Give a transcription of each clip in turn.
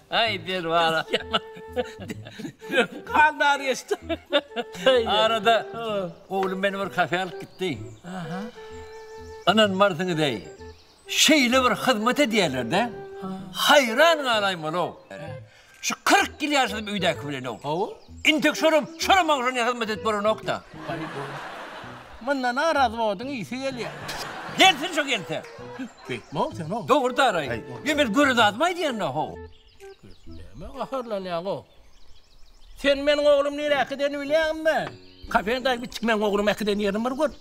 Aý Perwana. Gandar geçdi. Arada oglum meni bir kafe alyp gitdi. Ynanmarsyňyz-eý. Şeýle bir hyzmat edýärler-de. Haýran galaýmaly-ow. Şu 40 ýyl ýaşadym öýdäki bilen-ow. Hawa. Intek şolam, şolam maňa şonýa hyzmat edip bolanok-da. Mundan razwodyň ysy gelýär. Gelsin şo gelse. Beýtme-ow sen-ow. Dogry daraý. Ýa men gören zadymy aýdýan-da, how. Näme gaharlanýaň-ow? Sen meniň oglum nirä äkidenini bilýäňmi? Kafeň daýy bitjik meň oglum äkiden ýerini bir gör.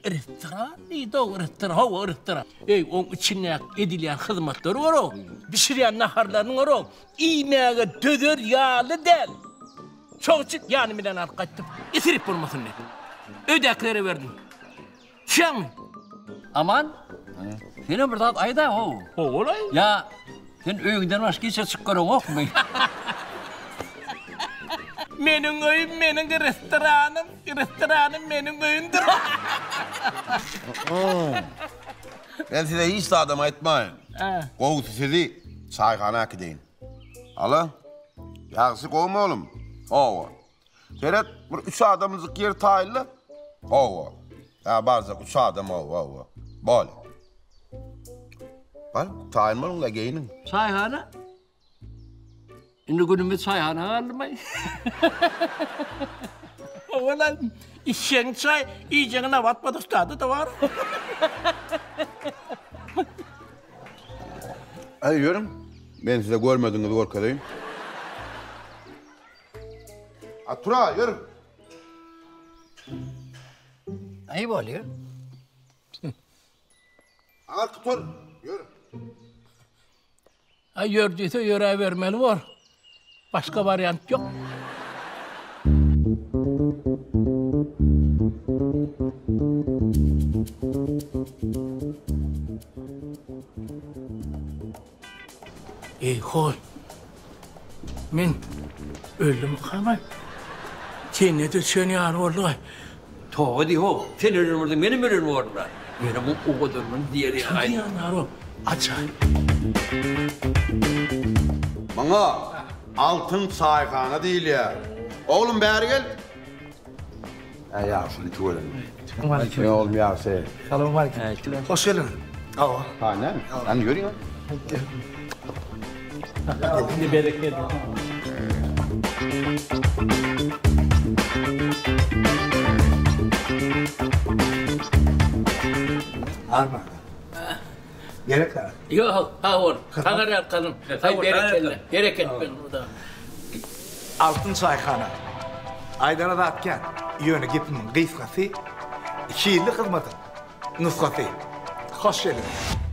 Restoran diýdi-ow, restoran, hawa, restoran. Eý, oň içindäki edilýän hyzmatlary gör-ow, bişirýän naharlaryny gör-ow, iýmäge dözer ýaly däl. Şoň üçin ýanym bilen alyp gaýtdym. Isrip bolmasyn diýip. Öýdäkilere berdim. Düşýäňmi? Aman, senem bir zat aýda how. Howalaý. Ýa sen öýüňden başga hiç ýere çykyp göreňokmy? Meniň öýüm meniň restoranym, restoranym meniň öýümdir. Men size hiç zadam aýtmaýyn. Gowusy sizi çaýhana äkideýin. Ala, ýagşy gowumy oglum? Hawa. Seret, bir üç adamjyk ýer taýynla. Hawa. Hä, barjak üç adam, hawa, hawa. Bol. Bar, taýyn boluň-da, geýniň. Çaýhana? Indi günümiz çaýhana galdymy? Hawa-la, içjegiň çaý, iýjegiň nabat podustady-da bar. Aý, ýörüň. Men size görmedigiňizi görkezeýin. A tura, ýör. Aý bolýar. Arka tur, ýör. Aý ýör diýse ýöräbermeli bor. Başga wariant ýok. Eý hoý. Men öldümkamaý? Jennete düşen ýaly boldugaý. Toba diý how, sen ölen bolsaň menem ölen borun-da. Ýöne bu owadanlygyny diýer ýaly. Kim diýenler-ow? Ajaýyp. Maňa Altyn çaýhana diýilýär. Oglum bäri gel. Äý ýagşyly tüweleme. Meň oglum ýagşy. Salowmaleýkim. Hoş geldiňiz. Hawa. Ha näme? Hany ýörüň. Indi bereket. Arma. Gerek zat. Ýok, sag bol. Saňa ýalkanym. Haý berekella. Bereket bersin Huda. Altyn çaýhana. Aýdara zat kän. Ýöne gepimiň gysgasy, hilli hyzmatyň nusgasy. Hoş geldiňiz.